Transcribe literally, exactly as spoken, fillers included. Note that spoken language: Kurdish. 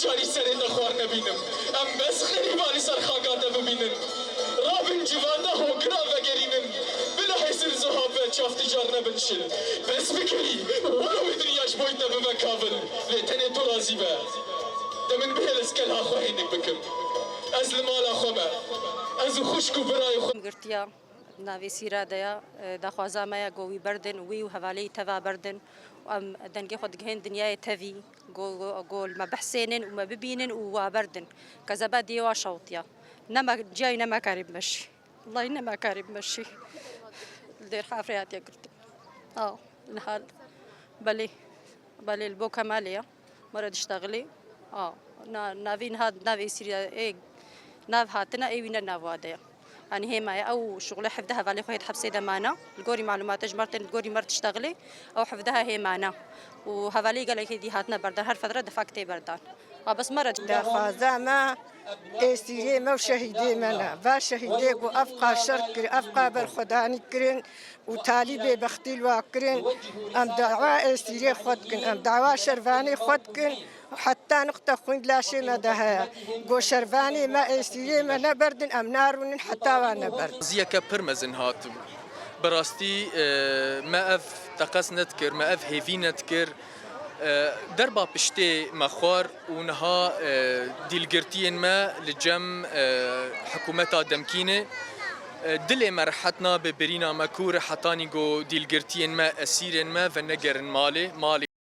Carî serê te xwar nebînim. Em bes xerîba li ser xaka te bibînin. Rabin civata hokira vegerînin. Bila hêsir ziha ve çav ti car nebin şil. Bes bikirî, wilo wê dinya ji boy te bibe kavil. Lê tenê tu razî be. De min bihêle ez kelha xwe hênik bikim. Ez li mala xwe me. Ez û xwişk û birayê xwe. Girtiya. Navê Sîra de ya, e, daxwaza me ya ku wî berdin, wî û hevaleyî teva berdin. Û em dengê xwe digihên dinyayê tevî, ku, ku, ku li me bihsênin û me bibînin û wa berdin. Kezeba diyê wa şewtiya. Ne me, ciyayî ne me karî bimeşî. Wellahî ne me karî bimeşî. Li Dêrxa Efrê hatiye girtin. Aw, niha, belê. Belê, li bo Kemalê ya. Mara diştexilê. A, na, navê niha, navê Sîrya, ê, nav hatina, ê wî ne nav wa de ya. Yanî hêma ye, ew şuxulê hevdeh hevalê xwe hêt hepsê de mana. Li gorî malûmatê ji mer tên, li gorî mer diştexilê, ew hevdeh hê mana. Û hevalê gelekê dî hatine berdan, her fedre defak tê berdan. A, bes mara. Daxwaza me êsîrê me û şehîdê me ne. Va şehîdê ku ev qa şer kir, ev qa berxwedanî kirin, û talî bêbextî li wa kirin. Em dawa êsîrê xwe dikin, em dawa şervanê xwe dikin. Heta niqte xwîn laşê me de heye. Go şervanê me êsîrê me neberdin, em narûnin heta wa neberdin. Ziyeke pir mezin hatibû. Bi rastî, e, me ev teqez nedikir, me ev hêvî nedikir. E, derba piştê me xwar û niha, e, dîlgirtiyên me li cem, e, hikûmeta demkînê. E, dilê me rehet nabe birîna me ku rehetanî ku dîlgirtiyên me, esîrên me venegerin malê, malê.